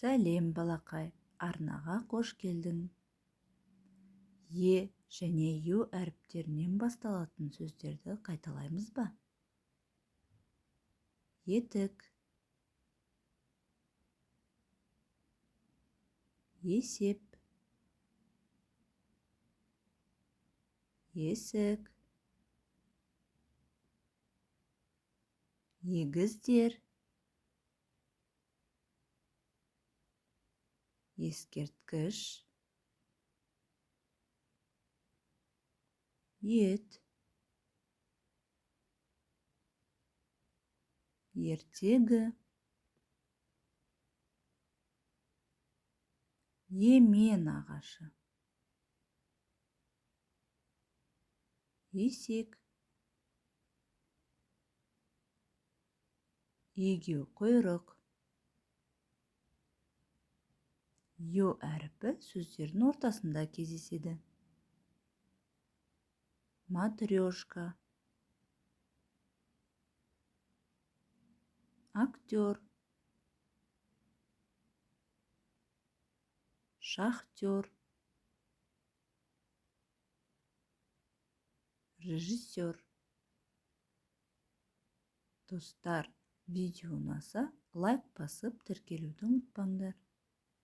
Сәлем, балақай! Арнаға қош келдің! Е және Ю әріптерінен басталатын сөздерді қайталаймыз ба? Етік, есеп, есік, егіздер, ескерткіш, ет, ертегі, емен ағашы, есек, егеуқұйрық. Ё әріпі сөздердің ортасында кездеседі. Матрешка, актер, шахтер, режиссер. Достар, видео ұнаса, лайк басып, тіркелуді ұмытпаңдар.